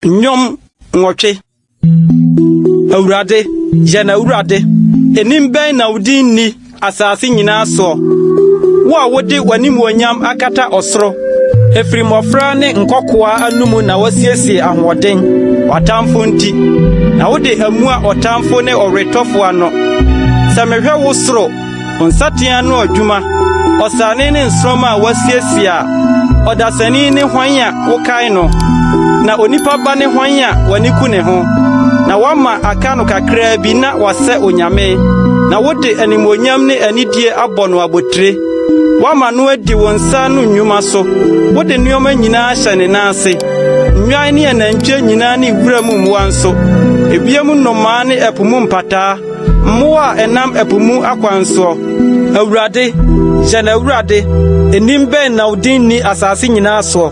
Nnwom nwɔtwe. Awurade, yɛn Awurade, anim bɛn na wo din nni asase nyinaa soɔ, wo a wode w'animuonyam akata ɔsoro. Ɛfiri mmɔfra ne nkɔkoaa anomu na woasiesie ahoɔden, w'atamfo nti, na wode amua ɔtamfo ne ɔweretɔfo ano. Sɛ mehwɛ wo soro, Wo nsateaa ano adwuma, ɔsrane ne nsoromma a woasiesie a, ɔdasani ne hwan a wokae no, na onipa ba ne hwan a w'ani ku ne ho? Na woama aka no kakraa bi na wasɛ onyame, na wode animuonyam ne anidie abɔ no abotire. Woama no adi wo nsa ano nnwuma so, wode nneɛma nyinaa ahyɛ ne nan ase, nnwan ne anantwie nyinaa ne wuram mmoa nso, ewiem nnomaa ne ɛpo mu mpataa. Mmoa a ɛnam ɛpo mu akwan soɔ. Awurade, yɛn Awurade, anim bɛn na wo din nni asase nyinaa soɔ?